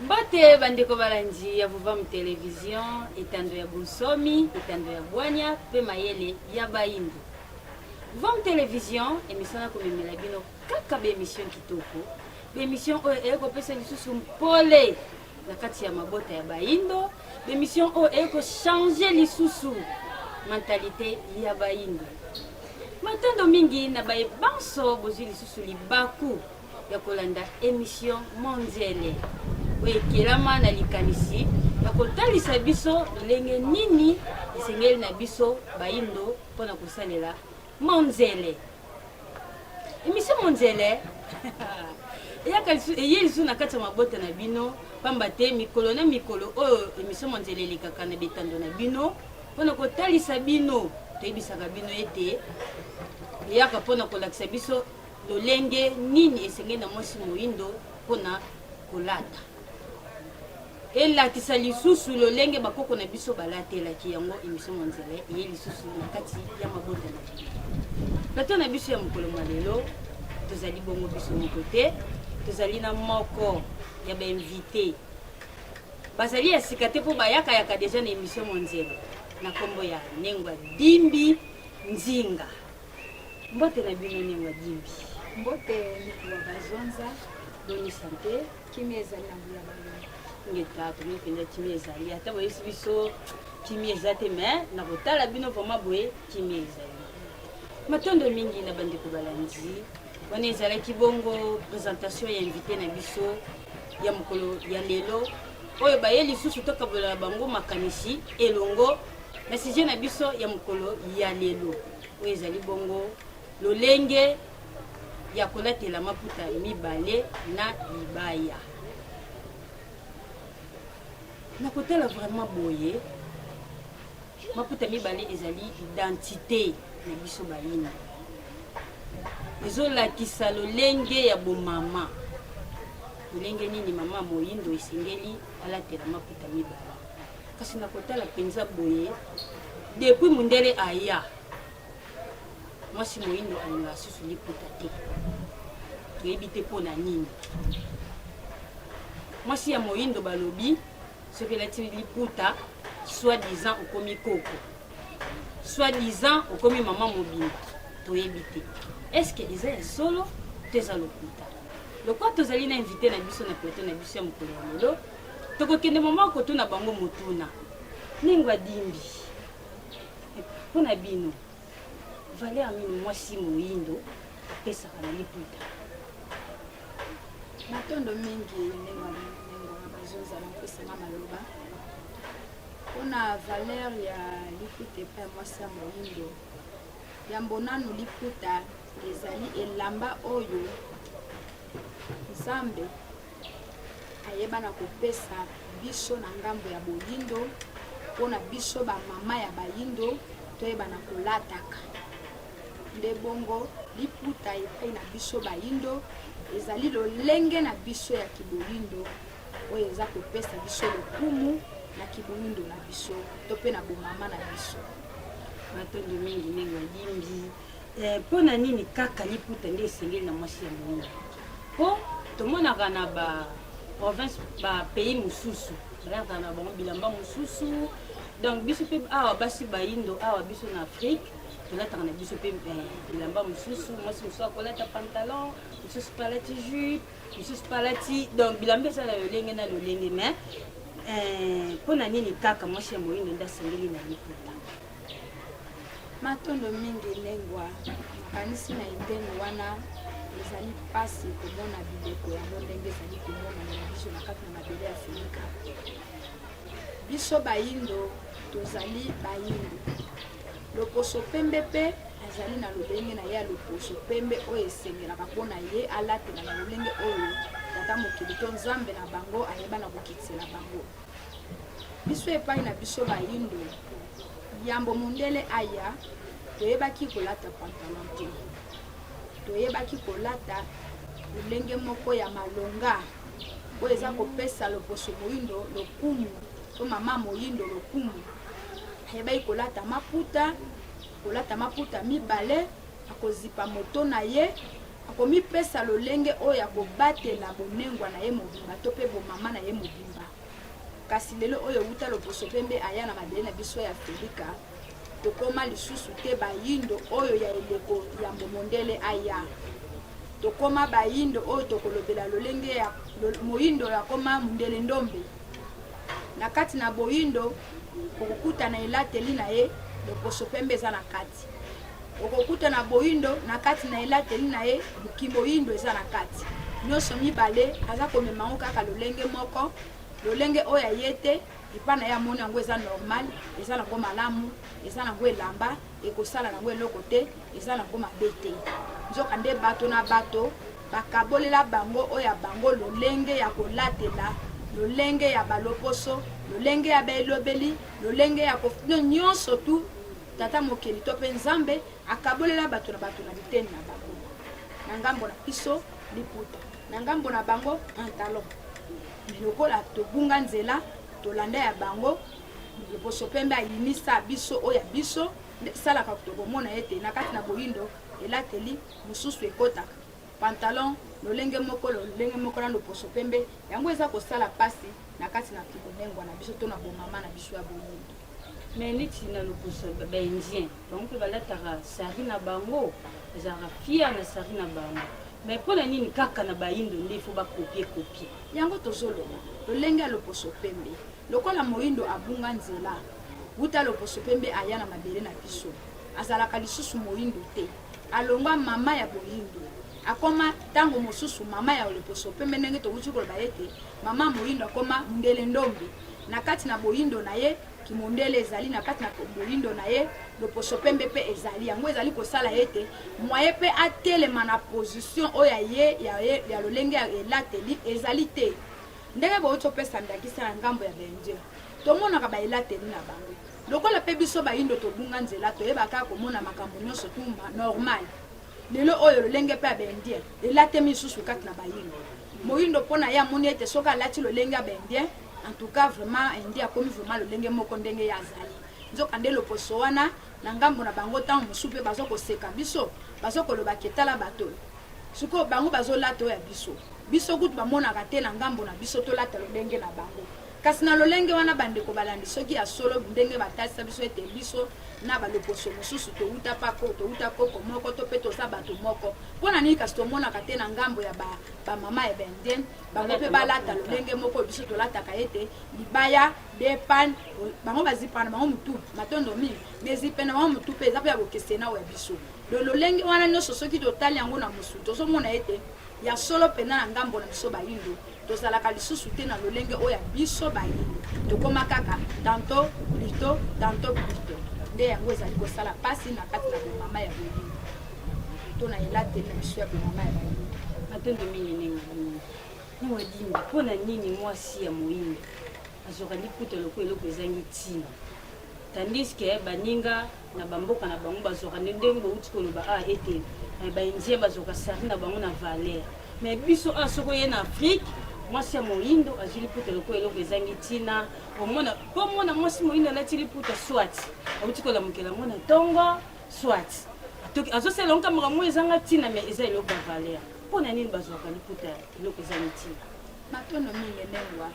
Mbote bandeko balandi ya Vuvam Television, etando ya bonsomi, etando ya bwanya mpe mayele ya bayindo. Vuvam Television emission na komemela bino kaka ba emission kitoko, ba emission oyo eye kopesa lisusu mpole na kati ya mabota ya bayindo, ba emission oyo eye ko changer lisusu mentalite ya bayindo. Matondo mingi na baye banso bozwi lisusu libaku ya kolanda emission Monzele oyo ekelama na likanisi ya kotalisa biso lolenge nini esengeli na biso bayindo mpo na kosalela Monzele. Emission Monzele eyaka eye lisusu na kati ya mabota na bino pamba te mikolo na mikolo oyo emission Monzele elekaka na bitando na bino mpo na kotalisa bino, toyebisaka bino ete eyaka mpo na kolakisa biso Lolenge nini esengeli na mwasi moindo mpo na kolata? Elakisa lisusu lolenge bakoko na biso balatelaki yango. Emission Monzele eye lisusu na kati ya mabota na bino. Plateau na biso ya mokolo mwa lelo tozali bongo biso moko te, tozali na moko ya ba invité bazali ya sika te mpo bayakayaka deja na emission Monzele na nkombo ya Nengwa Dimbi Nzinga. Mbote na bino Nengwa Dimbi. Mbote Mikuwa Bazonza. Boni sante? Kimia ezali na mbula balongi. Ngeta tomoni mpenza kimia ezali, ata boyebisi biso kimia eza te, mais na kotala bino vraiment boye kimia ezali. Matondo mingi na bandeko balandi. Wana ezalaki bongo présentation ya invité na biso ya mokolo ya lelo oyo baye lisusu tokabola na bango makanisi elongo na sujet na biso ya mokolo ya lelo. Oyo ezali bongo lolenge ya kolatela maputa mibale na libaya. Na kotala vraiment boye, maputa mibale ezali identite na biso bayindo, ezolakisa lolenge ya bomama, lolenge nini mama moyindo esengeli alatela maputa mibale. Kasi na kotala mpenza boye, depuis mundele aya, mwasi moyindo alingaka susu liputa te. Toyebi te mpo na nini. Mwasi ya moyindo balobi soki elati liputa, soit disant okomi koko, soit disant okomi mama mobimba. Toyebi te est-ce que eza ya solo to eza lokuta. Lokola tozali na invité na biso na plateau na biso ya mokolo ya lelo, tokokende mama kotuna bango motuna. Nengwa Dimbi, mpo na bino valeur nini mwasi moyindo apesaka na liputa? Matondo mingi Nengwa Nengwa bazozala kopesanga maloba mpona valeur ya liputa epai ya mwasi ya moyindo. Yambo nanu liputa ezali elamba oyo Nzambe ayeba na kopesa biso na ngambo ya boyindo mpo na biso ba mama ya bayindo toyeba na kolataka. Nde bongo liputa epai na biso bayindo ezali lolenge na biso ya kiboyindo oyo eza kopesa biso lokumu na kiboyindo na biso to mpe na bomama na biso. Matondo mingi ndenge olimbi. Eh, mpo na nini kaka liputa nde esengeli na mwasi ya moyindo? Mpo tomonaka na ba province, ba pays mosusu balataka na bango bilamba mosusu. Donc biso mpe awa basi bayindo awa biso na Afrique tolataka na biso mpe eh, bilamba mosusu. Mwasi mosusu akolata pantalon, mosusu mpe alati jupe, mosusu mpe alati, donc bilamba eza na lolenge na lolenge. Mais eh, mpo na nini kaka mwasi ya moyindo nde asengeli na liputa? Matondo mingi Nengwa, nakanisi na eteni wana ezali mpasi komona bileko yango ndenge ezali komonana na biso na kati na mabele ya Afrika. Biso bayindo tozali bayindo. Loposo pembe mpe azali na lolenge na ye ya loposo pembe oyo esengelaka mpo na ye alatela na lolenge oyo Tata Mokili to Nzambe na bango ayeba na kokitisela bango. Biso epai na biso bayindo, yambo mondele aya, toyebaki kolata pantalon te. Toyebaki kolata lolenge moko ya malonga oyo eza kopesa loposo moyindo lokumu to mama moyindo lokumu. Ayebaki kolata maputa, kolata maputa mibale, akozipa moto na ye, akomipesa lolenge oyo ya kobatela bonengwa na ye mobimba to mpe bomama na ye mobimba. Kasi lelo oyo wuta loposo pembe aya na mabele na biso ya Aferika, tokoma lisusu te bayindo oyo ya eleko yambo mondele aya. Tokoma bayindo oyo tokolobela lolenge ya moyindo oyo akoma mundele ndombe. Na kati na boyindo, okokuta na elateli na ye loposo pembe eza na kati. Okokuta na boyindo na kati na elateli na ye kimoyindo eza na kati. Nionso mibale aza komema yango kaka lolenge moko, lolenge oyo ya ye te, epa na ye amoni yango eza normal, eza nango malamu, eza nango elamba, ekosala nango eloko te, eza nango mabe te. Nzoka nde bato na bato bakabolela bango oyo ya bango lolenge ya kolatela, lolenge ya baloposo, lolenge ya baelobeli, lolenge ya ko nionso tout Tata Mokeli to mpe Nzambe akabolela bato na bato na biteni na bango. Na ngambo na biso, liputa, na ngambo na bango, pantalon. Mais lokola tobunga nzela, tolanda ya bango, loposo pembe ayinisa biso oyo ya biso, nde esalaka tokomona ete na kati na boyindo elateli mosusu ekotaka. Pantalon lolenge moko lolenge moko na loposo pembe, yango eza kosala pasi na kati na kibonengwa na biso to na bomama na biso ya boyindo. Mais neti na loposo ba indien bango pe balataka sari na bango bazalaka fier na sari na bango mais pona nini kaka na bayindo nde il faut ba copier copier? Yango tozoloba lolenge ya loposo pembe lokola moyindo abunga nzela wuta loposo pembe aya na mabele na biso azalaka lisusu moyindo te alongwa mama ya boyindo akoma tango mosusu mama ya loposo pembe ndenge towuti koloba ete mama moyindo akoma mundele ndombe Na kati na boyindo na ye, kimondele ezali, na kati na boyindo na ye, loposo pembe pe ezali. Yango ezali kosala ete moyen pe atelema na position oyo ya ye, ya ye, ya lolenge ya elateli ezali te. Ndenge bowuti kopesa ndakisa na ngambo ya ba Indiens, tomonaka ba elateli na bango. Lokola pe biso bayindo tobunga nzela, toyebaka kaka komona makambo nionso tout normal. Lelo oyo lolenge pe ya ba Indiens elatemi lisusu kati na bayindo. Moyindo po na ye amoni ete soki alati lolenge ya ba Indiens, en tout cas vraiment Indien akomi vraiment lolenge moko ndenge ye azali. Nzoka nde loposo wana na ngambo na bango tango mosusu pe bazo koseka biso, bazo koloba ke tala bato oyo. Sikoyo bango bazo lata oyo ya biso. Biso kutu bamonaka te na ngambo na biso tolata lolenge na bango. Kasi na lolenge wana bandeko balandi soki ya solo ndenge batalisa biso ete biso na ba loposo mosusu towuta pa ko towuta koko moko to pe toza bato moko, mpo na nini kasi tomonaka te na ngambo ya ba ba mama ya ba indienne bango pe balata lolenge moko biso tolataka ete libaya depan bango bazipaka na bango motu matondo mingi mais ezipe na bango motu pe eza pe ya bokeseni na oyo ya biso. Donc lolenge wana nionso soki totali yango na mosuni tozomona ete ya solo mpenza na ngambo na biso bayindo tozalaka lisusu te na lolenge oyo ya biso bayindo, tokoma kaka tantot plutot tantot plutot. Nde yango ezali kosala mpasi na kati na bomama ya boyindo to na elateli na biso ya bomama ya bayindo. Matondo mingi ndenge bino Mwadimba, mpo na nini mwasi ya moyindo azwaka liputa lokola eloko ezangi ntina? Tandis que baninga na ba mboka na bango bazwaka nde ndenge bowuti koloba awa ete ba indiens bazwaka sari na bango na valeur. Mais biso awa soki oye na Afrique, mwasi ya moyindo azwi liputa lokola eloko ezangi ntina. Omona po omona mwasi moyindo alati liputa soit awuti kolamukela yango na tongo, soit azosala yango kaka makambo ezanga ntina mais eza eloko ya valeur. Mpo na nini bazwaka liputa eloko ezangi ntina? Matondo mingi Nengwa,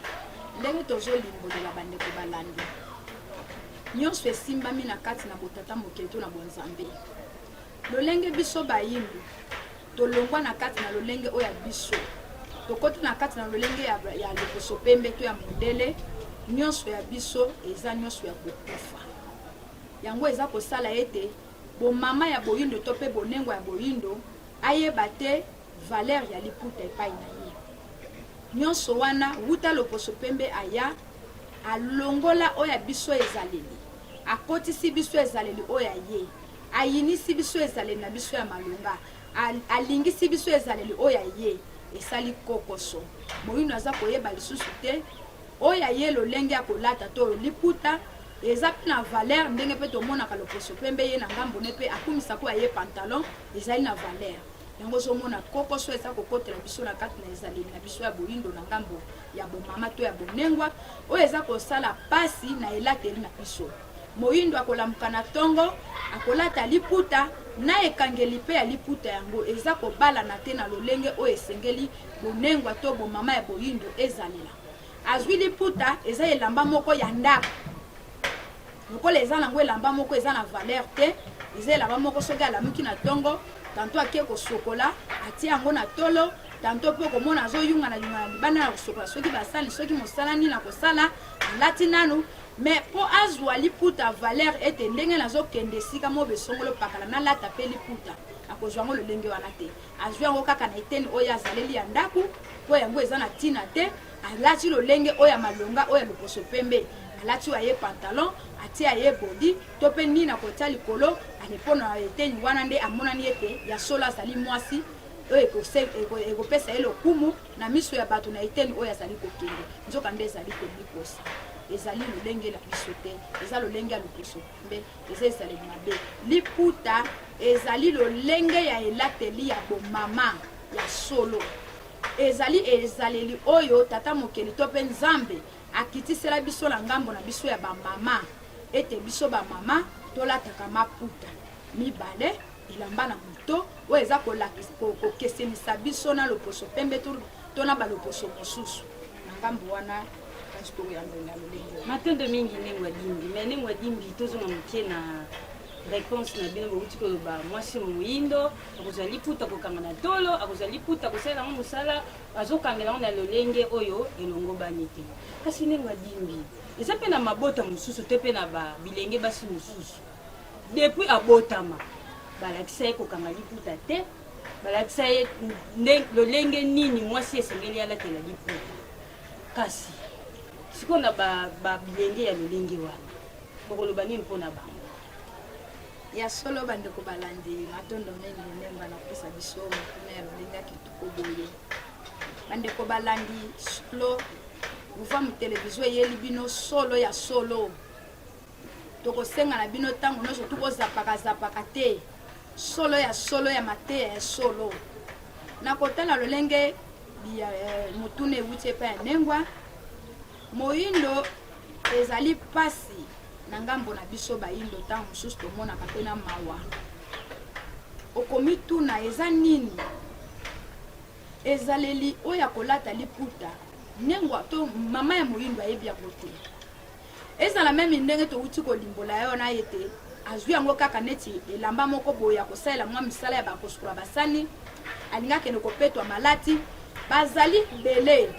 ndenge tozolimbolela bandeko balandi. Nionso esimbami na kati na botata mokeli to na bonzambe. Lolenge biso bayindo tolongwa na kati na lolenge oyo ya biso, tokoti na kati na lolenge ya, ya loposo pembe to ya mondele, nionso ya biso eza nionso ya kokufa. Yango eza kosala ete bomama ya boyindo to pe bonengwa ya boyindo ayeba te valeur ya liputa epai na ye. Nionso wana wuta loposo pembe aya. Alongola oyo ya biso ezaleli, akotisi biso ezaleli oyo ya ye, ayinisi biso ezaleli na biso ya malonga, alingisi biso ezaleli oyo ya ye, esali kokoso. Moyindo aza koyeba lisusu te oyo ya ye lolenge ya kolata to liputa eza mpe na valeur, ndenge mpe tomonaka loposo pembe ye na ngambo ne mpe akumisaka oyo ya ye pantalon ezali na valeur. Yango ozomona kokoso eza kokotela biso na kati na ezaleli na biso ya boyindo na ngambo ya bomama to ya bonengwa, oyo eza kosala pasi na elateli na biso. Moyindo akolamuka na tongo, akolata liputa na ekangeli mpe ya liputa yango eza kobalana te na lolenge oyo esengeli bonengwa to bomama ya boyindo ezalela. Azwi liputa, eza elamba moko ya ndako. Lokola eza nango elamba moko eza na valeur te, eza elamba moko soki alamuki na tongo, tanto ake kosokola, atie yango na tolo, tanto mpe okomona azoyungana yungana libanda na kosokola, soki basani, soki mosala nini akosala, alati nanu mais mpo azwa liputa valeur ete ndenge nazokende esika moko besongolo pakala nalata mpe liputa, akozwa yango lolenge wana te. Azwi yango kaka na eteni oyo azaleli ya ndako, mpo yango eza na ntina te. Alati lolenge oyo ya malonga oyo ya loposo pembe, alati oyo aye pantalon, atie aye body to mpe nini akotia likolo ale, mpo na eteni wana nde amonani ete ya solo azali mwasi oyo ekopesa ye lokumu na miso ya bato na eteni oyo azali kokende. Nzoka nde ezali komikosa, ezali lolenge na biso te, eza lolenge ya loposo pembe, eza ezaleli mabe. Liputa ezali lolenge ya elateli ya bomama ya solo. Ezali ezaleli oyo Tata Mokeli to mpe Nzambe akitisela biso na ngambo na biso ya bamama, ete biso bamama tolataka maputa mibale, elamba na moto oyo eza kokesenisa biso na loposo pembe to na baloposo mosusu. Na ngambo wana kasi tokoyanola lolenge wana. Matondo mingi Nengwa Dimbi. Mais Nengwa Dimbi, tozonga moke na reponse na bino. Bowuti koloba mwasi moyindo akozwa liputa kokanga na tolo, akozwa liputa kosalela yango mosala, azokangela yango na lolenge oyo elongobani te. Kasi Nengwa Dimbi, eza mpe na mabota mosusu te mpe na ba bilenge basi mosusu depuis abotama balakisa ye kokanga liputa te, balakisa ye lolenge nini mwasi esengeli alatela liputa. Kasi sikoyo na ba bilenge ya lolenge wana bokoloba nini mpo na bango? Ya solo bandeko balandi, matondo mingi Nemba na kopesa biso motuna ya lolenge ya kitoko boye. Bandeko balandi, solo Luvamu Television eyeli bino solo ya solo. Tokosenga na bino ntango nyonso tokozapaka zapaka te, solo ya solo ya mateya ya solo. Na kotala lolenge motuna ewuti epai ya Nengwa Moyindo, ezali pasi na ngambo na biso bayindo, ntango mosusu tomonaka mpe na mawa. Okomituna eza nini ezaleli oyo ya kolata liputa? Nengwa to mama ya moyindo ayebi yango te. Ezala meme ndenge towuti kolimbola ye wana ete azwi yango kaka neti elamba moko boye ya kosalela mwa misala ya bakosukola basani, alingi akende kopetwa malati. Bazali ebele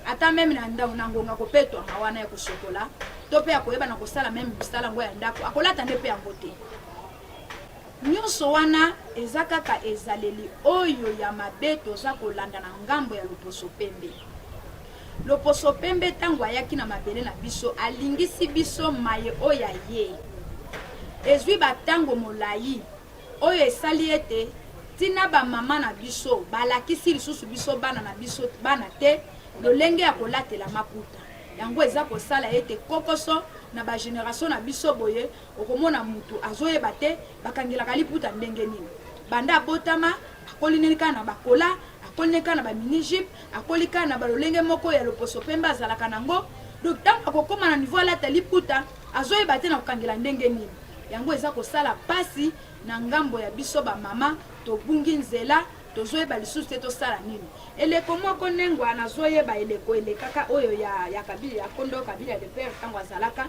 ata meme na ndako na ngonga kopetwama wana ya kosokola to mpe ya koyeba na kosala meme misala yango ya ndako, akolata nde mpe yango te. Nyonso wana eza kaka ezaleli oyo ya mabe toza kolanda na ngambo ya loposo pembe. Loposo pembe tango ayaki na mabele na biso, alingisi biso maye oyo ya ye. Ezwi ba tango molayi oyo esali ete tina ba mama na biso balakisi lisusu biso bana na biso bana te lolenge ya kolatela maputa. Yango eza kosala ete kokoso na ba generation na biso boye okomona mutu azoyeba te bakangelaka liputa ndenge nini. Banda abotama akoli nini kaka na bakola, akoli nini kaka na ba mini jupe, akoli kaka na balolenge moko ya loposo pembe azalaka nango. Donc ntango akokoma na niveau alata liputa azoyeba te na kokangela ndenge nini. Yango eza kosala pasi na ngambo ya biso ba mama, tobungi nzela, tozoyeba lisusu te tosala nini. Eleko moko Nengwa nazoyeba eleko elekaka oyo ya Kabila, ya Kondo Kabila le père ntango azalaka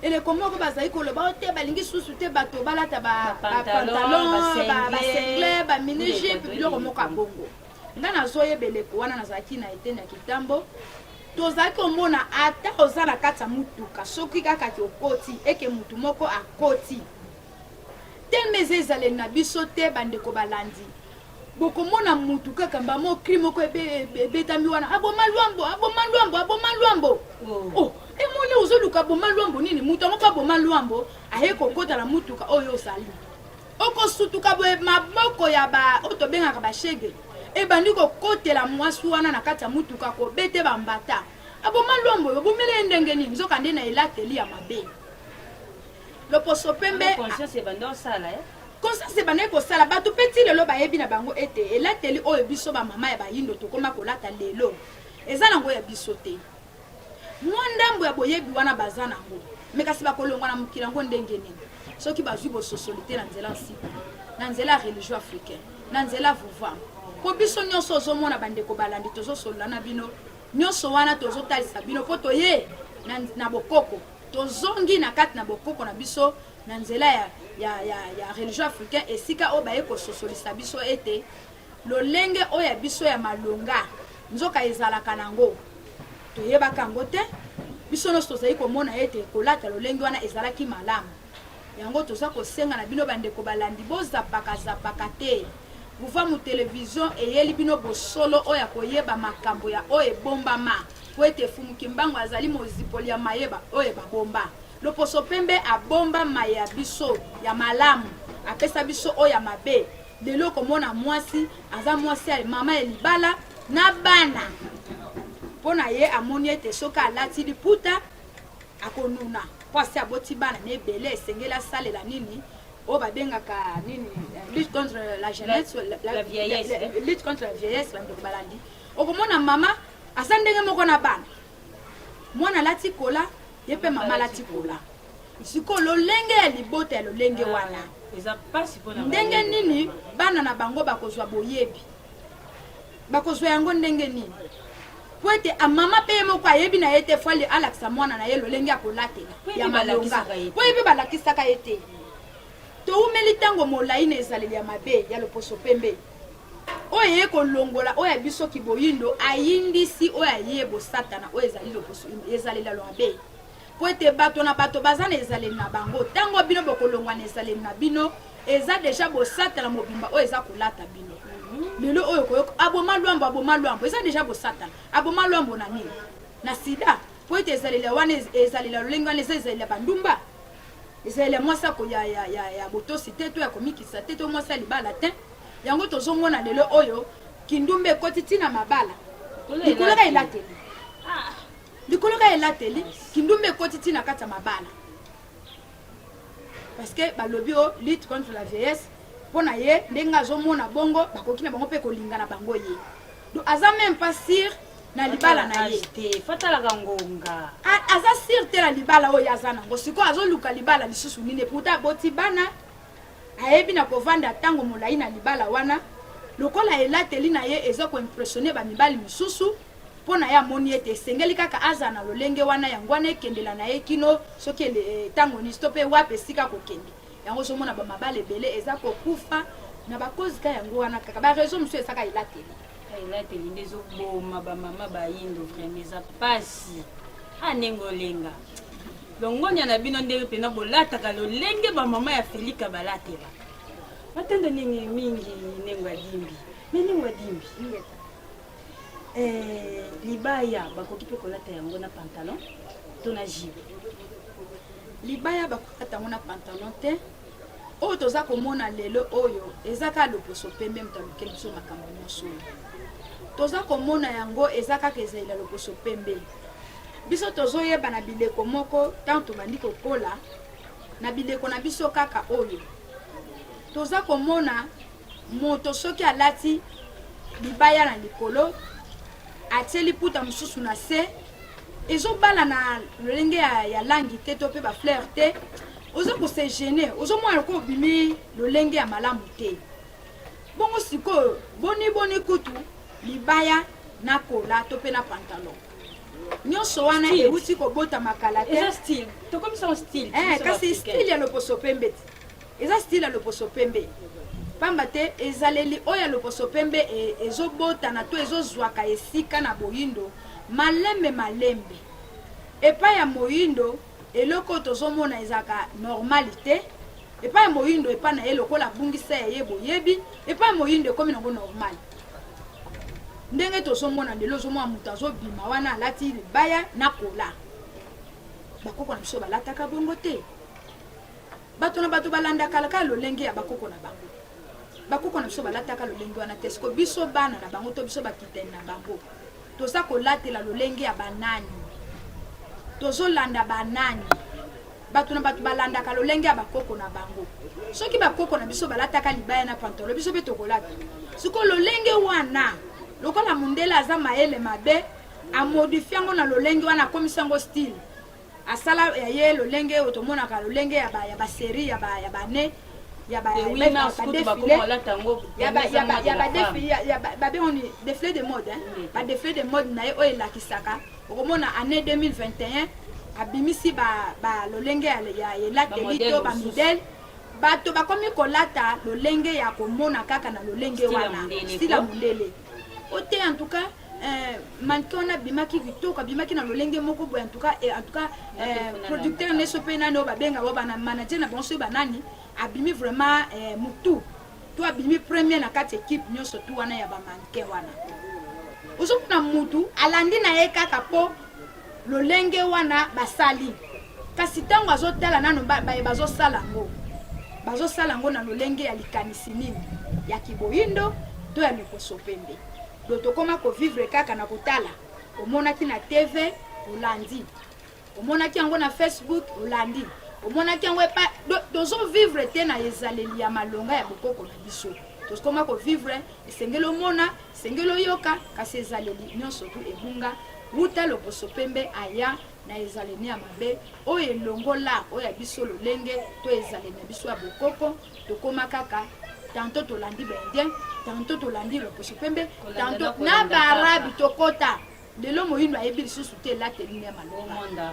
eleko moko bazali koloba o te balingi susu te bato balata ba pantalon, ba singlet, ba mini jupe, biloko moko ya bongo. Nga nazoyeba eleko wana nazalaki na eteni ya Kitambo, tozalaki komona ata oza na kati ya mutuka soki kaka ki okoti eke mutu moko akoti telema, eza ezaleli na biso te bandeko balandi. Bokomona mutu kaka mbamo cri moko ebetami wana, aboma Lwambo, aboma Lwambo, aboma Lwambo. Oh. Oluka boma lwambo nini? Moto yango mpe aboma lwambo, aye kokota na motuka oyo ozali. Okosutuka boye, maboko ya ba oyo tobengaka bashege ebandi kokotela mwasi wana na kati ya motuka, kobete bambata. Aboma lwambo oyo, obomeli ye ndenge nini? Nzokande na elateli ya mabe. Loposo pembe. Conscience ebanda osala, eh? Conscience ebandaki kosala. Bato mpe ti lelo bayebi na bango ete elateli oyo biso bamama ya bayindo tokoma kolata lelo eza nango ya biso te. Mwa ndambo ya boyebi wana baza nango, me kasi bakolongwa na mokili yango ndenge nini soki bazwi bososoli te na nzela nsika, na nzela ya religion africaine, na nzela ya vuvamu? Mpo biso nyonso ozomona, bandeko balandi, tozosolola na bino nyonso wana, tozotalisa bino mpo toye na bokoko, tozongi na kati na bokoko na biso na nzela ya religion africaine, esika oyo baye kososolisa biso ete lolenge oyo ya biso ya malonga nzoka ezalaka nango, toyebaka yango te. Biso nyonso tozali komona ete kolata lolenge wana ezalaki malamu. Yango toza kosenga na bino, bandeko balandi, bozapaka zapaka te. Vuvamu Television eyeli bino bosolo oyo ya koyeba makambo ya oyo ebombama, po ete Fumu Kimbangu azali mozipoli ya mayeba oyo babomba. Loposo pembe abomba maye ya biso ya malamu, apesa biso oyo ya mabe. Lelo okomona mwasi aza mwasi ya mama ya libala na bana, mpo na ye amoni ete soki alati liputa akonuna, mpo asi aboti bana na ebele, esengeli asalela nini oyo babengaka nini, lutte contre la jeunesse, la vieillesse, eh? Lutte contre la vieillesse. Bandeko balandi, okomona mama aza ndenge moko na bana. Mwana alati kola, ye mpe mama alati kola. Sikoyo lolenge ya libota ya lolenge wana, eza mpasi mpona ndenge nini bana na bango bakozwa boyebi? Bakozwa yango ndenge nini? Po ete amama mpe ye moko ayebi na ye te, fali alakisa mwana na ye lolenge ya kolatela Po ye ya mpe malonga. balakisaka ye te. Po ye mpe balakisaka ye te. Toumeli ntango molai na ezaleli ya mabe ya loposo pembe oyo eye kolongola oyo ya biso kiboyindo, ayindisi oyo aye bosatana oyo ezali loposo, ezaleli ya mabe, po ete bato na bato baza na ezaleli na bango. Ntango bino bokolongwa na ezaleli na bino, eza deja bosatana mobimba oyo eza kolata bino. Lelo oyo koyoka aboma lwambo, aboma lwambo, eza deja bosatana. Aboma lwambo na nini? Na sida. Po ete ezaleli ya wana, ezaleli ya lolenge wana eza ezaleli ya bandumba, ezaleli ya mwasi ya botosi te, to ya komikisa te, to mwasi ya libala te. Yango tozomona lelo oyo kindumba ekoti ntina mabala likolo ka elateli, likolo ka elateli. Kindumba ekoti ntina kati ya mabala parce que balobi o lutte contre la vieillesse. Mpo na ye, ndenge azomona bongo, bakoki na bango mpe kolinga na bango ye. Donc aza même pas sûr na libala na ye. Te, fatalaka ngonga. Aza sûr te na libala oyo aza nango. Sikoyo azoluka libala lisusu nini? Pourtant aboti bana, ayebi na kovanda ntango molai na libala wana. Lokola elateli na ye eza koimpressionner bamibali misusu, mpo na ye amoni ete esengeli kaka azala na lolenge wana. Yango wana ekendela na ye kino soki ntango nini to mpe wapi esika kokende. Yango ozomona bamabala ebele eza kokufa na bakozi ka yango wana kaka, baraison mosusu ezaka elateli. Elateli nde ezoboma bamama bayindo. Vraiment eza pasi a ndenge olenga longonya na bino, ndenge mpena bolataka lolenge bamama ya Felika balatela. Matendo nini mingi ndenge adimbi me ndenge adimbi. Libaya bakoki mpe kolata yango na pantalon to na jupe? Libaya bakolata yango na pantalon te. Oyo toza komona lelo oyo eza kaka loposo pembe moto alukeli biso makambo nyonso oyo toza komona. Yango eza kaka ezali ya loposo pembe. Biso tozoyeba na bileko moko, ntango tobandi kokola na bileko na biso kaka oyo toza komona moto soki alati libaya na likolo, atie liputa mosusu na se, ezobala na lolenge ya langi te to mpe bafleur te, oza kose gêner, ozomona lokola obimi lolenge ya malamu te. Bongo sikoyo boni boni kutu libaya na kola to mpe na pantalon, nyonso wana Style. Euti kobotama kala te. Eza style, tokomisa ngo style. Kasi style ya loposo pembe ti eza style ya loposo pembe, pamba te ezaleli oyo ya loposo pembe ezobotana to ezozwaka esika na boyindo malembe malembe. Epai ya moyindo, eloko oyo tozomona ezalaka normal te. Epai ya moyindo, epai na ye lokola abungisa ya ye boyebi, epai ya moyindo ekomi nango normal. Ndenge tozomona lelo, ozomona moto azobima wana alati libaya na kola. Bakoko na biso balataka bongo te. Bato na bato balandaka kaka lolenge ya bakoko na bango. Bakoko na biso balataka lolenge wana te. Siko biso bana na bango to biso bakitani na bango toza kolatela lolenge ya banani? Tozolanda banani? Bato na bato balandaka lolenge ya bakoko na bango. Soki bakoko na biso balataka libaya na pantalon, biso mpe tokolata. Siko lolenge wana, lokola mondele aza mayele mabe, amodifie yango na lolenge wana, akomisi yango style. Asala ya ye lolenge oyo tomonaka lolenge ya ba ya ba serie ya ba ya ba ne ya ba Le 8 mars kutu bakoma kolata yango ya ba ya ba ya ba défilé ya ba ba bengo ni défilé de mode hein, ba défilé de mode na ye oyo elakisaka okomona année 2021 abimisi ba ba lolenge ya ya elateli to ba modèle. Bato bakomi kolata lolenge ya komona kaka na lolenge wana style ya mondele ote. En tout cas, mannequin wana abimaki kitoko, abimaki na lolenge moko boye. En tout cas, en tout cas, producteur neso mpe nani oyo babenga bao bana manager na bango soki banani, abimi vraiment mutu to abimi premier na kati équipe nyonso tu wana ya bamannequin wana. Ozomona mutu alandi na ye kaka mpo lolenge wana basali, kasi ntango azotala nano baye bazosala yango, bazosala yango na lolenge ya likanisi nini, ya kiboyindo to ya loposo pembe. Do tokóma kovivre kaka na kotala. Omonaki na TV, olandi. Omonaki yango na Facebook, olandi. Omonaki yango epa. Tozovivre te na ezaleli ya malonga ya bokoko na biso. Tokóma kovivre esengeli omona, esengeli oyoka, kasi ezaleli nyonso tu ebunga wuta loposo pembe aya na ezaleli ya mabe oyo elongola oyo ya biso lolenge to ezaleli na biso ya bokoko. Tokóma kaka tantôt tolandi baindien, tantôt tolandi loposo pembe, tantôt na baarabe. Tokota lelo moyindo ayebi lisusu te elateli ya malonga.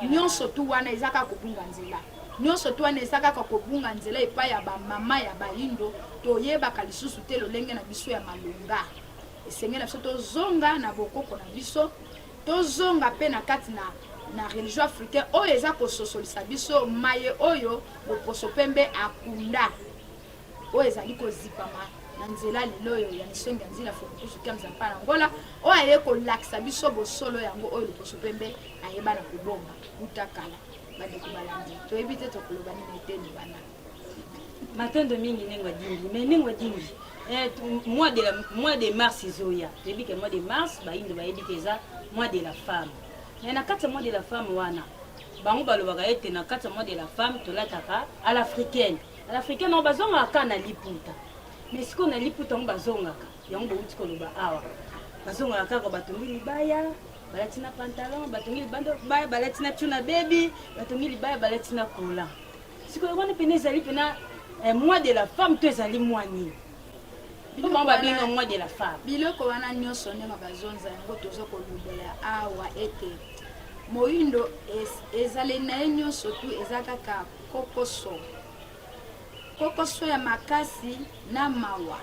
Nyonso tu wana eza kaka kobunga nzela. Nyonso tu wana eza kaka kobunga nzela epai ya bamama ya bayindo. Toyebaka lisusu te lolenge na biso ya malonga. Esengeli na biso tozonga na bokoko na biso, tozonga mpe na kati na religion africaine oyo eza kososolisa biso maye oyo loposo pembe akunda, oyo ezali kozipama na nzela lelo oyo ya misongi ya nzila fokukusu kiamza mpa na Ngola, oyo aye kolakisa biso bosolo yango oyo loposo pembe ayeba na kobomba uta kala. Bandeko balandi, toyebi te tokoloba nini eteni wana. Matondo mingi, ndenge adimbi mais ndenge adimbi, mois de mars ezoya. Toyebi ke mois de mars, bayindo bayebi ke eza mois de la femme, mais na kati ya mois de la femme wana, bango balobaka ete na kati ya mois de la femme tolataka à l'africaine. À l'africaine yango, bazongaka kaka na liputa, mais sikoyo na liputa yango bazongaka yango, bouti koloba awa, bazongaka kaka batongi libaya, balati na pantalon, batongi libaya, balati na tuna bebi, batongi libaya, balati na collant. Sikoyo wana pene ezali pena mois de la femme to ezali mois nini? Mpo bango babenga mois de la femme. Biloko wana nyonso ndenge bazonza yango, toza kolobela awa ete moyindo ezaleli na ye nyonso tu eza kaka kokoso, kokoso ya makasi na mawa.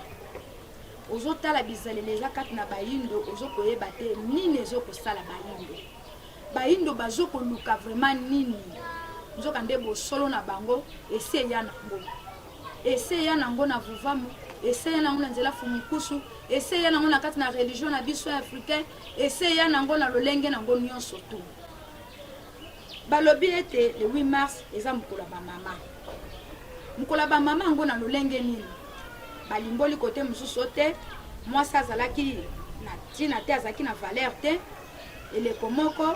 Ozotala bizaleli eza kati na bayindo, ozokoyeba te nini ezokosala bayindo. Bayindo bazokoluka vraiment nini? Nzoka nde bosolo na bango esi eya nango, esi eya nango na vuvamu, esi eya nango na nzela fumukusu, esi eya nango na kati na religion na biso ya africain, esi eya nango na lolenge nango nyonso tu. Balobi ete le 8 mars eza mokolo ya bamama. Mokolo ya bamama yango na lolenge nini? Balimboli kote mosusu o te mwasi azalaki na ntina te, azalaki na valeur te. Eleko moko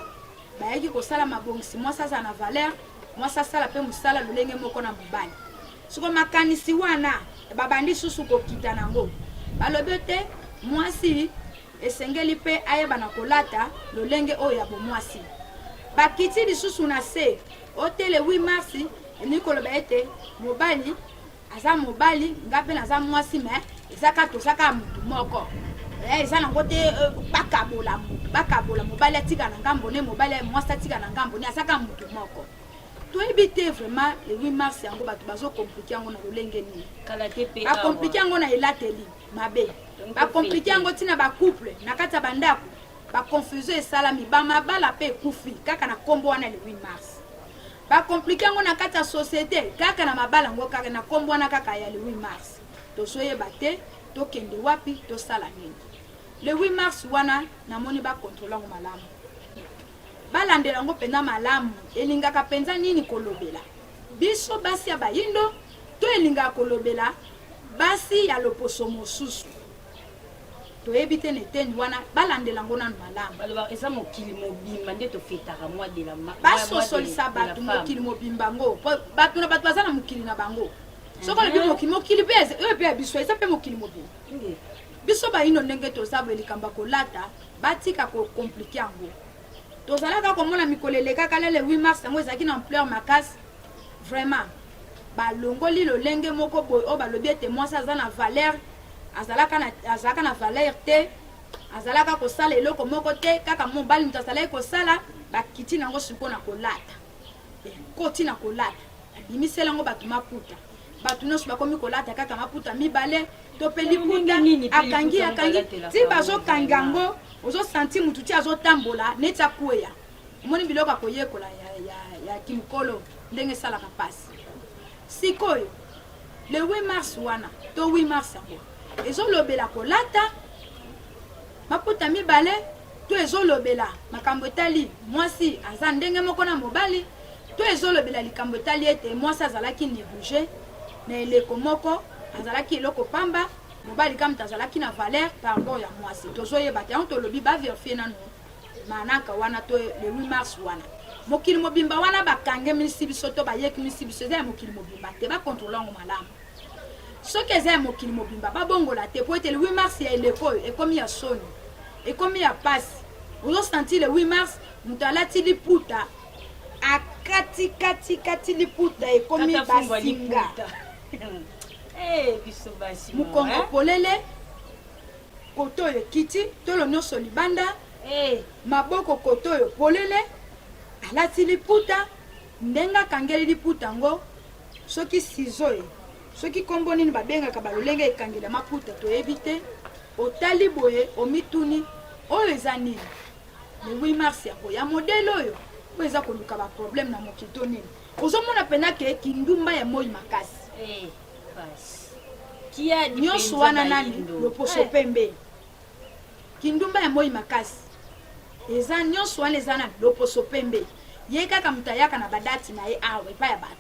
bayaki kosala mabongisi, mwasi azala na valeur, mwasi asala mpe mosala lolenge moko na mobali. Siko makanisi wana babandi susu kokita nango, balobi te mwasi esengeli mpe ayeba na kolata lolenge oyo ya bomwasi. Bakiti lisusu na se o te le 8 mars elingi koloba ete mobali aza mobali, nga mpe naza mwasi, mais eza kaka toza kaka motu moko. Eza nango te bakabola motu, bakabola mobali atika na ngambo ne mobali, mwasi atika na ngambo ne, aza kaka motu moko. Toyebi te vraiment le 8 mars yango bato bazocompliquer yango na lolenge nini. Kala te mpe bacompliquer yango na elateli mabe, bacompliquer yango ntina bacouple na kati ya bandako, baconfusion esalami, bamabala mpe ekufi kaka na nkombo wana le 8 mars. Bacompliquer yango na kati ya société kaka na mabala yango, kaka na nkombo wana kaka ya le 8 mars. Tozoyeba te tokende wapi, tosala nini. Le 8 mars wana namoni bacontrôle yango malamu. Balandela yango mpenza malamu. Elingaka mpenza nini kolobela biso basi ya bayindo to elingaka kolobela basi ya loposo mosusu? Toyebi te na eteni wana, balandela yango nanu malamu. Balobaka eza mokili mobimba nde tofetaka mois de la Basosolisa bato mokili mobimba yango, po bato na bato baza na mokili na bango. Soki olobi mokili, mokili mpe oyo mpe ya biso eza mpe mokili mobimba. Biso bayindo ndenge toza boye, likambo ya kolata batika ko compliquer yango. Tozalaka komona mikolo elekaka le 8 mars yango ezalaki na ampleur makasi. Vraiment balongoli lolenge moko boye oyo balobi ete mwasi aza na valeur, azalaka na, azalaka na valeur te, azalaka kosala eloko moko te, kaka mobali moto azalaki kosala. Bakiti na yango sikoyo na kolata, ekoti na kolata, abimisela yango bato maputa, bato nyonso bakomi kolata kaka maputa mibale to mpe liputa akangi akangi ti bazokanga yango, ozosanti mutu ti azotambola neti akweya. Omoni biloko ya koyekola ya, ya, ya kimokolo ndenge esalaka mpasi. Sikoyo le 8 mars wana to 8 mars yango ezolobela kolata maputa mibale to ezolobela makambo etali mwasi aza ndenge moko na mobali to ezolobela likambo etali ete mwasi azalaki négligé na eleko moko, azalaki eloko pamba, mobali kaka moto azalaki na valeur par rapport ya mwasi. Tozoyeba te yango, tolobi baverifie nanu manaka wana to le 8 mars wana mokili mobimba wana bakangemisi biso to bayekimisi biso, eza ya mokili mobimba te. Bakontrole yango malamu. Soki eza ya mokili mobimba, babongola te, po ete le 8 mars ya eleko oyo ekomi ya soni, ekomi ya pasi. Ozosentir le 8 mars moto alati liputa, akati kati kati liputa, ekomi basinga. Eh, biso basi mokongo polele, koto oyo ekiti, tolo nyonso libanda, maboko koto oyo polele, alati liputa ndenge akangeli liputa yango, soki ciseau ye, soki nkombo nini babengaka balolenge ekangela maputa, toyebi te. Otali boye, omituni oyo eza nini? Le 8 mars yango ya modele oyo, oyo eza koluka baproblème na mokili to nini? Ozomona mpena ke kindumba ya moi makasi. Nyonso wana nani? Loposo pembe. Kindumba ya moi makasi eza nyonso wana eza nani? Loposo pembe. Ye kaka moto ayaka na badati na ye awa epai ya bato,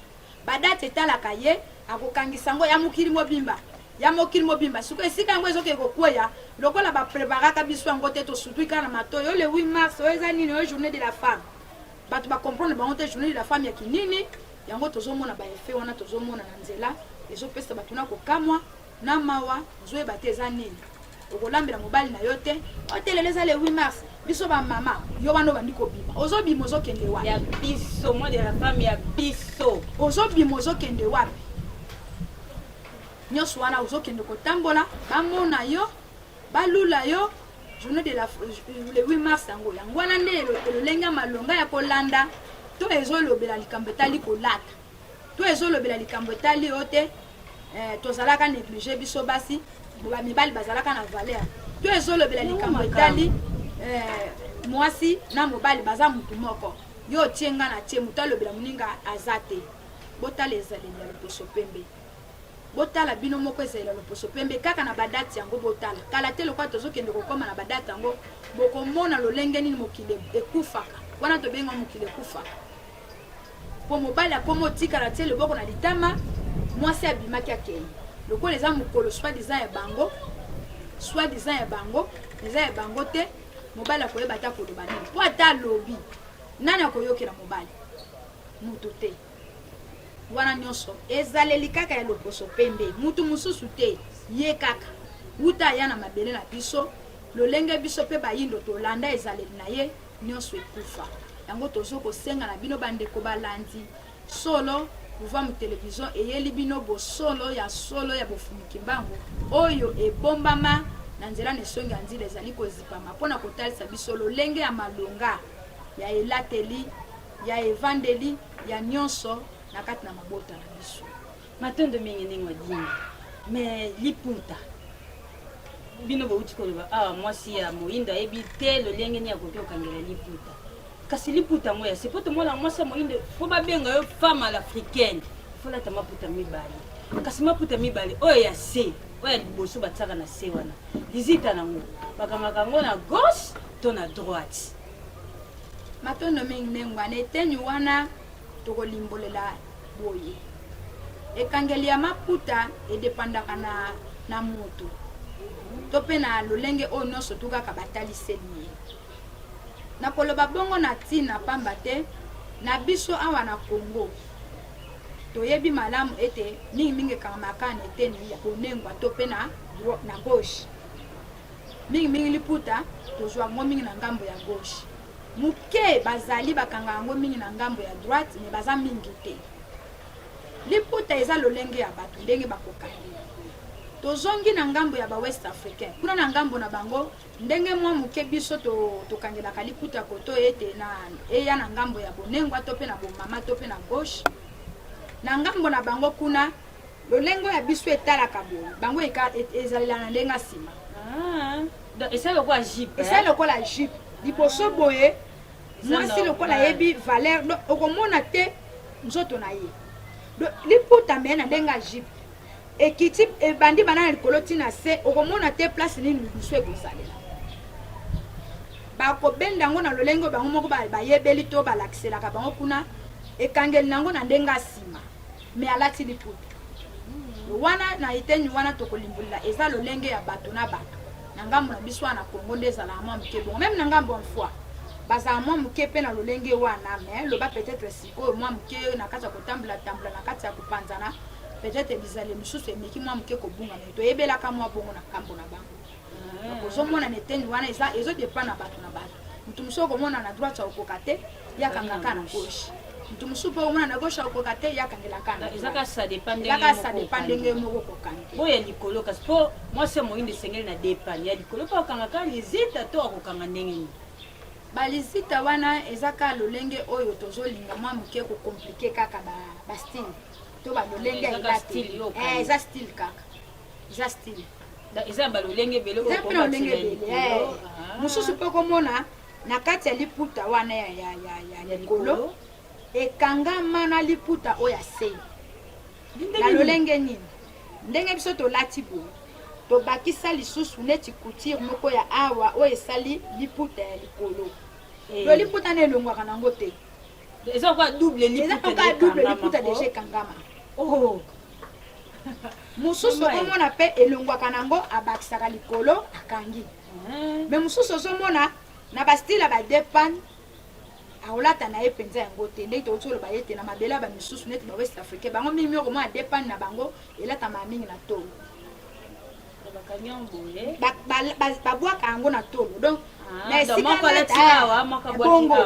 badati etalaka ye, akokangisa yango ya mokili mobimba, ya mokili mobimba. Sikoyo esika yango ezokende kokweya, lokola bapreparaka biso yango te, tosutui kaka na matoi oyo le 8 mars oyo eza nini, oyo journée de la femme. Bato bacomprendre bango te journée de la femme ya kinini yango. Tozomona baeffet wana, tozomona na nzela ezopesa bato na kokamwa na mawa. Ozoyeba te eza nini. Okolambela mobali na yo te, otelele eza le 8 mars, biso bamama. Yo wana obandi kobima, ozobima, ozokende wapi? Ya biso mois de la femme ya biso. Ozobima, ozokende wapi? Nyonso wana ozokende kotambola, bamona yo, balula yo. Journée de la le 8 mars yango, yango wana nde elolenge ya malonga ya kolanda to ezolobela likambo etali kolata to ezolobela likambo etali yo te, tozalaka négligé biso basi, bamibali bazalaka na valeur, to ezolobela likambo etali mwasi na mobali baza mutu moko, yo otie nga na tie, moto alobela moninga aza te. Botala ezaleli ya loposo pembe, botala bino moko ezaleli ya loposo pembe kaka na badate yango. Botala kala te, lokola tozokende kokóma na badate yango, bokomona lolenge nini mokili ekufaka wana. Tobenga mokili ekufaka mpo mobali akóma otikala tie loboko na litama, mwasi abimaki akei. Lokola eza mokolo soi-disant ya bango, soi-disant ya bango, eza ya bango te. Mobali akoyeba ata koloba nini, mpo ata alobi, nani akoyokela mobali? Moto te. Wana nyonso ezaleli kaka ya loposo pembe, mutu mosusu te, ye kaka wuta aya na mabele na biso, lolenge biso mpe bayindo tolanda ezaleli na ye, nyonso ekufa. Yango tozo kosenga na bino bandeko balandi solo Vuvamu Television eyeli bino bosolo ya solo ya bofumuki mbangu oyo ebombama na nzela na esongi ya nzila ezali kozipama mpo na kotalisa biso lolenge ya malonga ya elateli, ya evandeli, ya nyonso na kati na mabota na biso. Matondo mingi ndenge wadingi me liputa. Bino bouti koloba awa mwasi ya moyindo ayebi te lolenge nini akoki kokangela liputa, kasi liputa yango ya se po tomona mwasi ya moyindo, mpo babenga yo femme à l'africaine, folata maputa mibale. Kasi maputa mibale oyo ya se, oyo ya liboso batiaka na se wana, lizita nango bakangaka yango na gauche to na droite? Matondo mingi Nengwa. Na eteni wana tokolimbolela boye, ekangeli ya maputa edepandaka na na moto to mpe na lolenge oyo nyonso tu kaka bataliseli ye. Nakoloba bongo na ntina pamba te na biso awa na Congo toyebi malamu ete mingi mingi ekangamaka kaka na eteni ya bonengwa to mpe na na gauche. Mingi mingi liputa tozwa yango mingi na ngambo ya gauche. Moke bazali bakanga yango mingi na ngambo ya droite mais baza mingi te. Liputa eza lolenge ya bato ndenge bakokangela. Tozongi na ngambo ya ba West Africain, kuna na ngambo na bango ndenge mwa moke biso to, tokangelaka liputa koto ete na eya na ngambo ya bonengwa to mpe na bomama to mpe na gauche. Na ngambo na bango kuna Lolenge oyo ya biso etalaka boye, bango ezalela na ndenge ya nsima. Ah, donc esali lokola jupe. Esali lokola jupe. Liboso boye, mwasi lokola ayebi valeur, donc okomona te nzoto na ye. Donc liputa mais na ndenge ya jupe. Ekiti ebandi banda na likolo ti na se, okomona te place nini lidusu ekozalela. Bakobenda yango na lolenge oyo bango moko bayebeli to balakiselaka bango kuna, ekangeli na yango na ndenge ya nsima. Mais alati liputa wana na eteni wana tokolimbolela eza lolenge ya bato na bato na ngambo na biso wana na Congo nde ezalaka mwa moke bongo meme na ngambo ya mfwa bazala mwa moke mpe na lolenge wana mais loba peut-être sikoyo mwa moke na kati ya kotambola tambola na kati ya kopanzana peut-être bizaleli mosusu emeki mwa moke kobunga mais toyebelaka mwa bongo na ngambo na bango. Donc ozomona na eteni wana eza ezo dépend na bato na bato. Moto mosusu okomona na droite akokoka te, ye akangaka na gauche. Moto mosusu mpe okomona na gauche akokoka te, ye akangelaka na Eza kaka ça dépend ndenge Eza kaka ça dépend ndenge moko okokangi. Oyo ya likolo kasi mpo mwasi ya moyindo esengeli na dépend ya likolo mpo akangaka lizita to akokanga ndenge nini? Balizita wana eza kaka lolenge oyo tozolinga mwa moke ko compliquer kaka ba, ba style to ba lolenge ya elateli. Eh, eza style kaka. Eza style. Eza na balolenge ebele eza mpe na lolenge ebele eh. ah. Mosusu mpe okomona na kati ya liputa wana ya, ya, ya, ya likolo ekangama na liputa oyo ya sei na lolenge nini ndenge biso tolati boye tobakisa lisusu neti couture moko ya awa oyo esali liputa ya likolo eh. Do liputa na elongwaka nango te eza lokola double liputa deja ekangama oh. Mosusu okomona pe elongwaka na ngo abakisaka likolo akangi. Mais mosusu ozomona na ba style ya ba depan akolata na ye mpenza yango te ndenge tokoki koloba ete na mabele ya bamisusu neti ba west africain bango mingi mingi okomona depan na bango elatamaka mingi na tolo babwaka yango na tolo donc ah, na esika bongo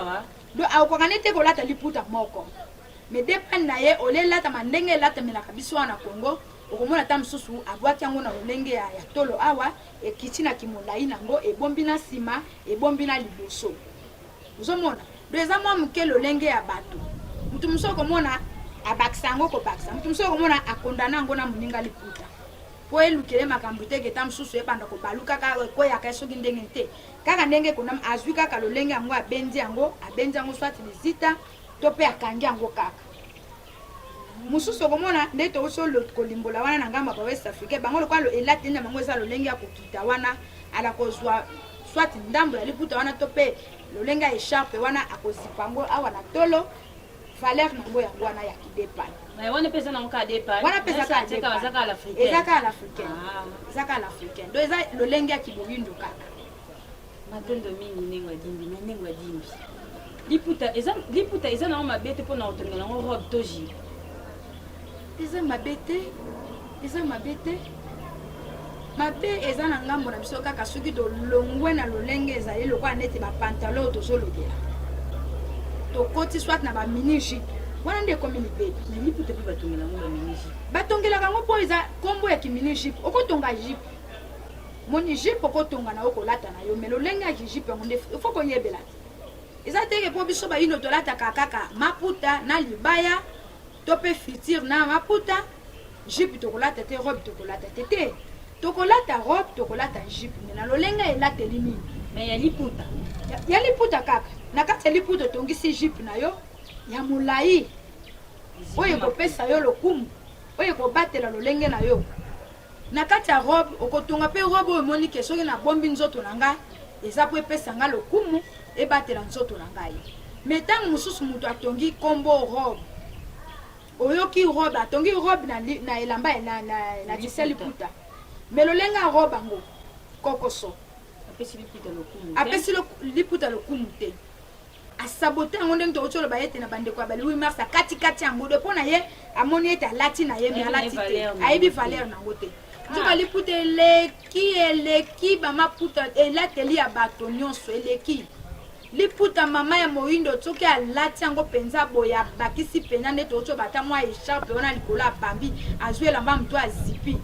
donc akokoka nde te kolata liputa moko Mais depend na ye au lieu elatama ndenge elatamelaka biso awa na Congo, okomona ata mosusu abwaki yango na lolenge ya, ya tolo awa, ekiti na kimolayi na yango, ebombi na sima, ebombi na liboso. Ozomona? Donc eza mwa moke lolenge ya bato. Moto mosusu okomona abakisa yango kobakisa, moto mosusu okomona akondana yango na moninga liputa mpo elukele makambo te keta mosusu ebanda kobaluka kaka ekweyaka ye soki ndenge te kaka ndenge ekondama azwi kaka lolenge yango abendi yango abendi yango soit lizita to mpe akangi yango kaka mosusu okomona nde touti kolimbola wana na ngambo ya bawest africain bango lokola elateli na bango eza lolenge ya kokita wana ala kozwa soit ndambo ya liputa wana to mpe lolenge ya echarpe wana akozipa yango awa na tolo valeur na yango yango wana ya kidepane wana mpe eza nango kaka depane wana mpe eza kaka depane eza kaka l'africain ah. eza kaka l'africain donc eza lolenge ya kiboyindo kaka Matondo mingi ndenge adimbi mais ndenge adimbi liputa eza liputa eza nango mabe te mpona kotongela yango robe to jupe eza mabe te eza mabe te mabe eza na ngambo na biso kaka soki tolongwe na lolenge ezali lokola neti bapantalon oyo tozolobela tokoti soit na bamini jupe wana nde ekomi libebi mais liputa mpe batongela yango bamini jupe batongelaka yango mpo eza nkombo ya kimini jupe okotonga jupe Moni jupe okotonga na yo kolata na yo mais lolenge ya kijupe yango nde il faut koyebela te eza teke mpo biso bayindo tolataka kaka maputa na libaya to mpe future na maputa jupe tokolata te robe tokolata te te tokolata robe tokolata jupe mais na lolenge ya elateli nini mais ya liputa ya liputa kaka na kati ya liputa otongisi jupe na yo ya molai oyo ekopesa yo lokumu oyo ekobatela lolenge na yo Na kati ya robe, okotonga mpe robe oyo omoni ke soki nabombi nzoto na ngai, eza mpo epesa ngai lokumu, ebatela nzoto na ngai. Mais ntango mosusu moto atongi nkombo robe, oyoki robe, atongi robe na, na elamba na, na, na tise liputa, mais lolenge ya robe yango kokoso, apesi liputa lokumu te. Apesi liputa lokumu te, asabote yango. Ndenge tokoti oloba ete na bandeko ya bali 8 mars, akatikati yango de mpo na ye, amoni ete alati na ye, mais Ayebi na ye alati te. Valeur na Ayebi yango te. Valeur na yango te. Nzoka liputa eleki, eleki bamaputa, elateli ya bato nyonso eleki liputa. Mama ya moyindo soki alati yango mpenza boye, abakisi mpenza nde tokoti bata mwa écharpe wana likolo, abambi, azwi elamba moto azipi.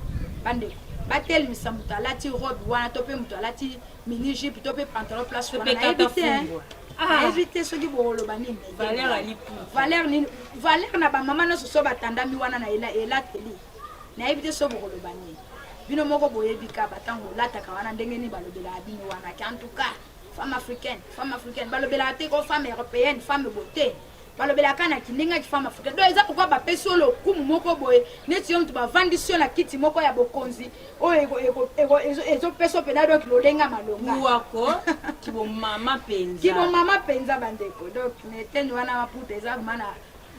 Bandeko, batelemisa moto alati robe wana to mpe moto alati mini jupe to mpe pantalon place To wana, mpe nayebi kaka te, hein. fumbwa. Nayebi te soki bokoloba nini. Valeur ya liputa. Valeur nini? Valeur na bamama nyonso so batandami wana na elateli, nayebi te so bokoloba nini. Bino moko boyebi ka batango olataka wana ndenge nini balobelaka bino wana ke en tout cas femme africaine, femme africaine. Balobelaka te ko femme européenne, femme beauté, balobelaka na kindenge aki femme africaine. Donc eza pourquoi bapesi yo lokumu moko boye, neti yo moto bavandisi yo na kiti moko ya bokonzi oyo ezopesa yo mpenza donc lolenge ya malonga. Buwako kibomama mpenza. Kibomama mpenza, bandeko. Donc na eteni wana, maputa eza vraiment na,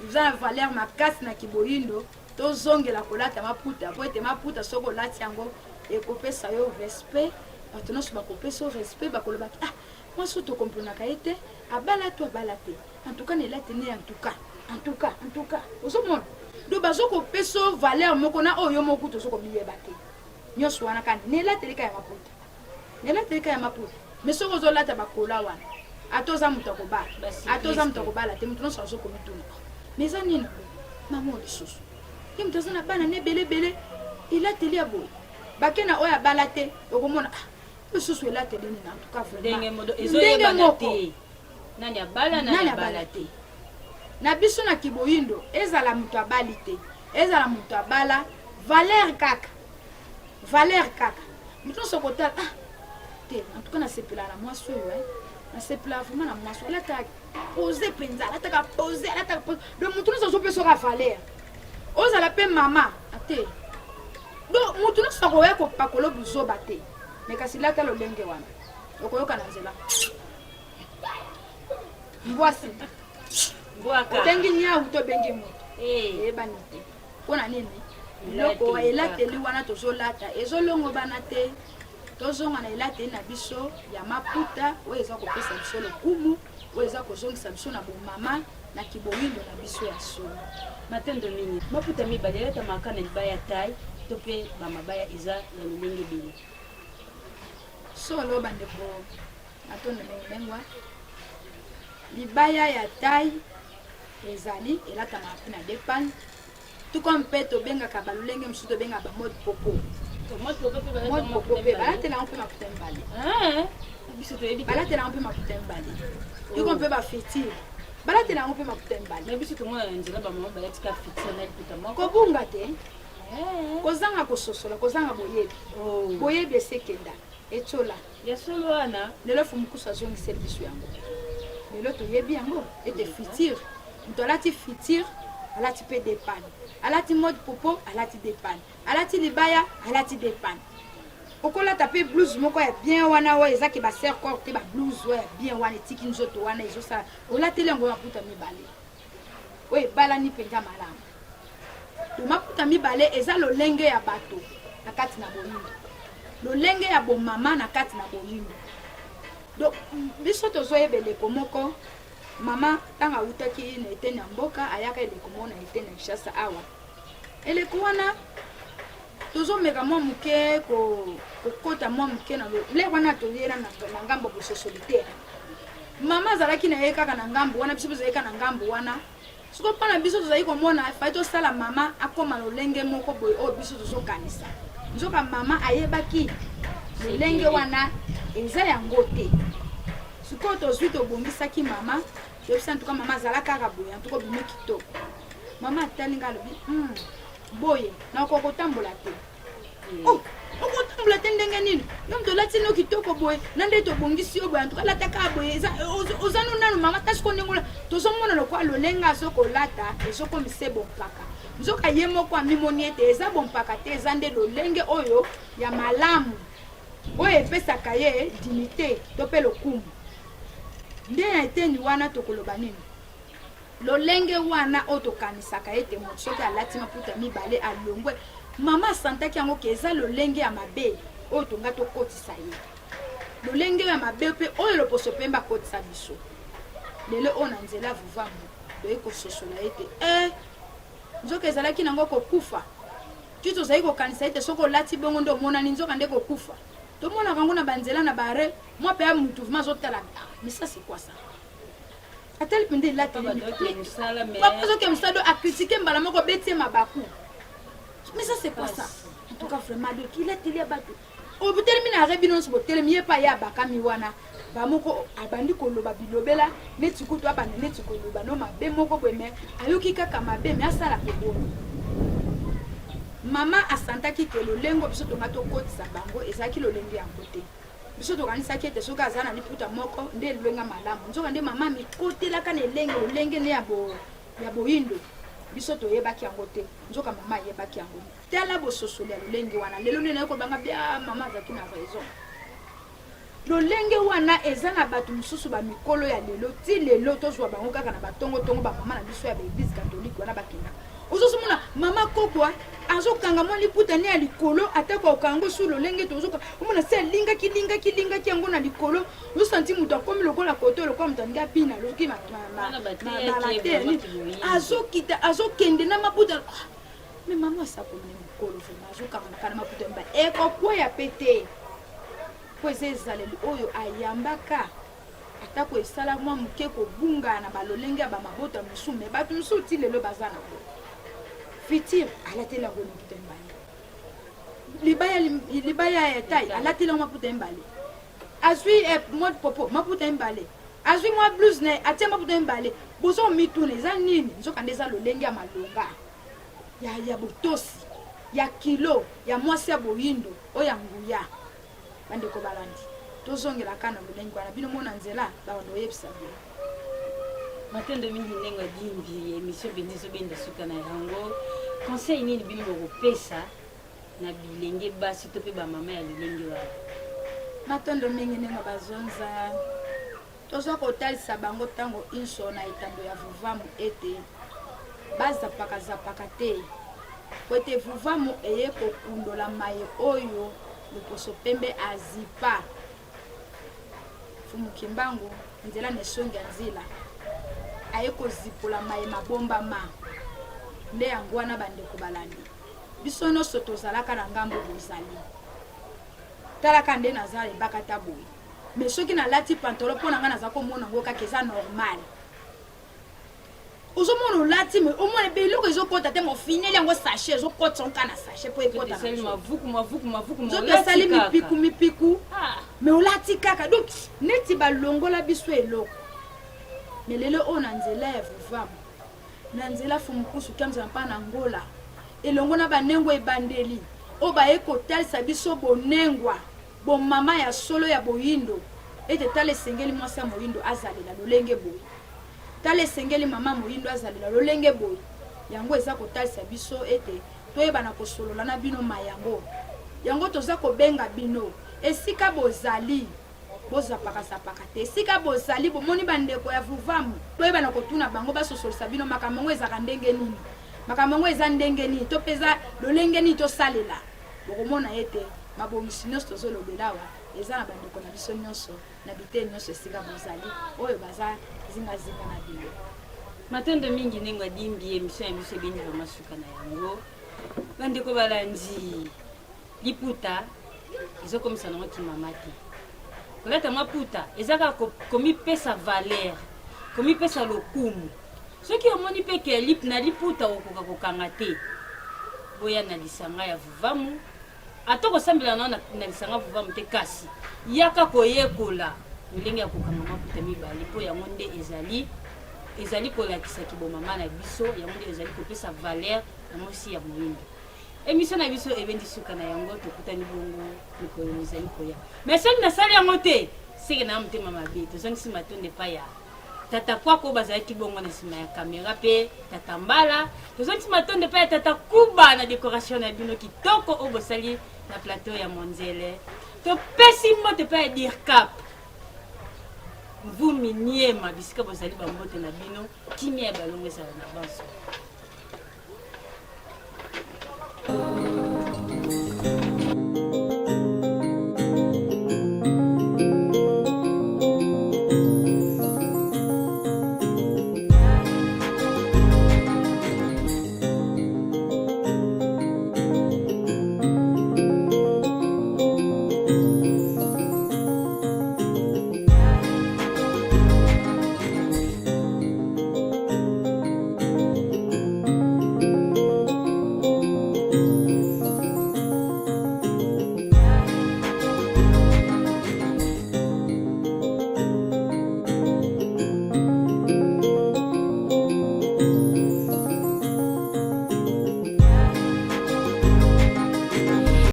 eza na valeur makasi na kiboyindo. Tozongela kolata maputa, po ete maputa soki olati yango ekopesa yo respect. Bato nyonso bakopesa yo respect, bakolobaki: "Ah, mwasi oyo tokomprenaka ye te, abala to abala te, en tout cas na elateli ne, en tout cas, en tout cas, en tout cas." Ozomona, donc bazokopesa yo valeur moko na oyo yo moko kutu ozokomiyeba te. Nyonso wana kani na elateli ka ya maputa, na elateli ka ya maputa. Mais soki ozolata bakola wana, ata oza moto akobala, ata oza moto akobala te, moto nyonso azokomituna: "Mais eza nini boye? Mama oyo lisusu ye moto aza na bana ne ebele ebele, elateli ya boye." Bake na oyo abala te, okomona: "Ah, lisusu elateli nini?" En tout cas vraiment, ndenge modo ndenge ezoyebana moko te nani abala, nani nani abala abala te. Te, na biso na kiboyindo, ezala moto abali te, ezala moto abala, valeur kaka, valeur kaka. Moto nyonso kotala: "Ah te, en tout cas nasepelaka na mwasi oyo, eh. Nasepelaka vraiment na mwasi oyo, alataka pose mpenza, alataka pose, alataka pose." Donc moto nyonso azopesa oka valeur, ozala mpe mama te. Donc moto nyonso akoya kopakola buzoba te. Me kasi lata lolenge wana, okoyoka na nzela mbwasi. Mbwaka. Obengi nyau to obengi moto, eyebani te. Mpo na nini? Biloko Elateli. Elateli wana tozolata ezolongobana te. Tozonga na elateli na biso ya maputa oyo eza kopesa biso lokumu, oyo eza kozongisa biso na bomama, na kiboyindo na biso ya solo. Matondo mingi. Maputa mibale elatamaka na libaya taille to mpe bamabaya eza ya lolenge ebele? Solo, bandeko, matondo mingi. Ndengwa libaya ya taille ezali elatamaka mpe na depane tuko, mpe tobengaka balolenge mosusu, tobengaka bamode popo. Mode popo mpe mode balataka popo maputa mpe mibale. Balatelaka mpe maputa mibale. Ah, biso toyebi te. Balatela yango mpe maputa mibale tuko, mpe bafetire balatela yango mpe maputa mibale. Mais biso tomona na nzela bamama balatika fixe na liputa moko. Kobunga te, kozanga kososola, kozanga boyebi. Boyebi esekenda etiola. Ya solo wana. Lelo fumukusu azongiseli biso yango. Lelo toyebi yango ete future, moto alati future, alati mpe depane, alati mode popo, alati depane, alati libaya, alati depane. Okolata mpe blouse moko ya bien wana oyo ezaki baserre-corps te, bablouse oyo ya bien wana etiki nzoto wana, ezosala olateli yango maputa mibale oyo ebalani mpenza malamu. To maputa mibale eza lolenge ya bato na kati na boyindo, lolenge ya bomama na kati na boyindo. Donc biso tozoyeba eleko moko, mama ntango awutaki na eteni ya mboka, ayaka eleko moko na eteni ya Kinshasa awa. Eleko wana tozomeka mwa moke kokota mwa moke na lere wana, toyela na ngambo ya bososoli te. Mama azalaki na ye kaka na ngambo wana, biso mpe tozalaki kaka na ngambo wana. Siko mpo na biso tozali komona fai tosala mama akóma lolenge moko boye oyo biso tozokanisa. Nzoka mama ayebaki lolenge wana eza yango te. Sikoyo tozwi, tobongisaki mama, toyebisa: "Ntuka mama azala kaka boye, antuka obimi kitoko." Mama atali nga, alobi: Boye nakoka kotambola te." Oh, okotambola te ndenge nini? Yo moto olati no kitoko boye, na nde tobongisi yo boye, antuka alata kaka boye. Oza no nanu mama ta. Siko ndenge tozomona lokola lolenge azokolata ezokomisa bompaka, nzoka ye moko amimoni ete eza bompaka te, eza nde lolenge oyo ya malamu oyo epesaka ye dignité to mpe lokumu. Nde na eteni wana tokoloba nini? Lolenge wana oyo tokanisaka ete moto soki alati maputa mibale alongwe, mama asantaki yango ke eza lolenge ya mabe oyo tonga tokotisa ye, lolenge ya mabe mpe oyo loposo pembe akotisa biso. Lelo oyo na nzela vuvamu toyei kososola ete eh, nzoka ezalaki nango kokufa. Ti tozali kokanisa ete soki olati bongo nde omonani, nzoka nde kokufa. Tomonaka yango na banzela na bare, mwa mpe ya mutu vraiment azotala, ah, mais ça c'est quoi ça? Atali mpenza elateli papa azoke mosala do akritike mbala moko obeti ye mabaku. Mais ça c'est quoi ça? En tout cas vraiment donc elateli ya bato oyo botelemi na are bino nyonso botelemi ye mpe aye abakami wana bamoko abandi koloba bilobela neti kutu abanda neti koloba no mabe moko boye me ayoki kaka mabe me asala koboni mama asantaki ke lolengo biso tonga tokotisa bango ezalaki lolenge yango te. Biso tokanisaki ete soki aza na liputa moko nde eluenga malamu, nzoka nde mama amikotelaka na elenge lolenge nde ya, bo, ya boyindo. Biso toyebaki yango te, nzoka mama ayebaki yango. Tala bososoli ya lolenge wana. Lelo nde naye kobanga bia mama azalaki na raison. Lolenge wana eza na bato mosusu ba mikolo ya lelo ti lelo tozwa bango kaka na batongotongo ba mama na biso ya ba eglise catholique wana bakendaka. Ozozomona mama kokwa azokanga mwa liputa ne ya likolo atako akokanga yango su lolenge tozoka omona se alingaki lingaki lingaki yango na likolo ozosanti moto akomi lokola koto lokola moto alingi abina loki mateya azokita azokende na maputa ah, me mama asakomi mokolo vraimen azokanga na maputa mibale ekokweya pe te mpo eza ezaleli oyo ayambaka Atako esala mwa moke kobunga na balolenge ya bamabota mosusu, me bato mosusu ti lelo baza na yango. Futur alateli yango maputa mibale, libaya libaya ya tai alateli yango maputa mibale, azwi eh, mode popo maputa mibale, azwi mwa blouse na ye atie maputa mibale. Bozo mituna eza nini? Nzokande eza lolenge ya malonga ya, ya botosi ya kilo ya mwasi ya boyindo oyo ya nguya. Bandeko balandi, tozongela kaka na lolenge wana. Bino mona nzela babanda koyebisa bino. Matondo mingi ndenge adimbi emission mpenza ezobenda suka na yango. Conseil nini bino bokopesa na bilenge basi to mpe bamama ya lolenge wana? Matondo mingi ndenge bazonza. Toza kotalisa bango ntango inso na etando ya Vuvamu ete bazapaka-zapaka te, mpo ete Vuvamu eye kokundola maye oyo loposo pembe azipa. Mfumu Kimbangu, nzela na esongi ya nzila, aye kozipola maye mabombama. Nde yango wana bandeko balandi, biso nionso tozalaka na ngambo bozali. Tala kaka nde naza ebakata boye. Mais soki nalati pantalon mpo na ngai naza komona yango kaka eza normal. Ozomona olati me omona biloko ezokota te mofineli yango sachet ezokotisa ngo kaka na sachet mpo ekota nzoto esali mipiku mipiku ah. me olati kaka donc neti balongola biso eloko me lelo oyo na nzela ya vuvamu na nzela fumukusu kiamza mpa na ngola elongo na banengo ebandeli oyo baye kotalisa biso bonengwa Bomama ya solo ya boyindo, ete tala esengeli mwasi ya moyindo azalela lolenge boye, tala esengeli mama moyindo azalela lolenge boye. Yango eza kotalisa biso ete toyebana kosolola na bino ma yango. Yango toza kobenga bino esika bozali, bozapaka zapaka te. Esika bozali, bomoni ba ndeko ya Vuvamu, boyebana kotuna bango basosolisa bino makambo yango ezalaka ndenge nini, makambo yango eza ndenge nini, to pe eza lolenge nini tosalela. Bokomona ete mabongisi nyonso tozolobela awa eza na bandeko na biso nyonso na biteni nyonso esika bozali oyo baza zingazinga na bino. Matondo mingi ndenge adimbi emission ya biso ebendi vraiment suka na yango. Bandeko balandi liputa ezokomisa nango kimama te. Kolata maputa eza kaka komipesa valeur, komipesa lokumu. Soki omoni pe ke na liputa okoka kokanga te, boya na lisanga ya Vuvamu. Ata okosambela na na lisanga Vuvamu te, kasi yaka koyekola lolenge ya kokanga maputa mibale, mpo yango nde ezali ezali kolakisa kibomama na biso, yango nde ezali kopesa valeur na mwasi ya moyindo. Emission na biso ebendi suka na yango, tokutani bongo mikolo mizali koya. Mais soki nasali yango te, seke na motema mabe, tozongisi matondo epai ya Tata Kwako oyo bazalaki bongo na nsima ya kamera mpe Tata Mbala. Tozongisi matondo epai ya Tata Kuba na decoration na bino kitoko oyo bosali na plateau ya Monzele. Topesi mbote epai ya Dircap. Mvumi Niema, bisika bozali bambote na bino, kimia ya balongo ezala na banso.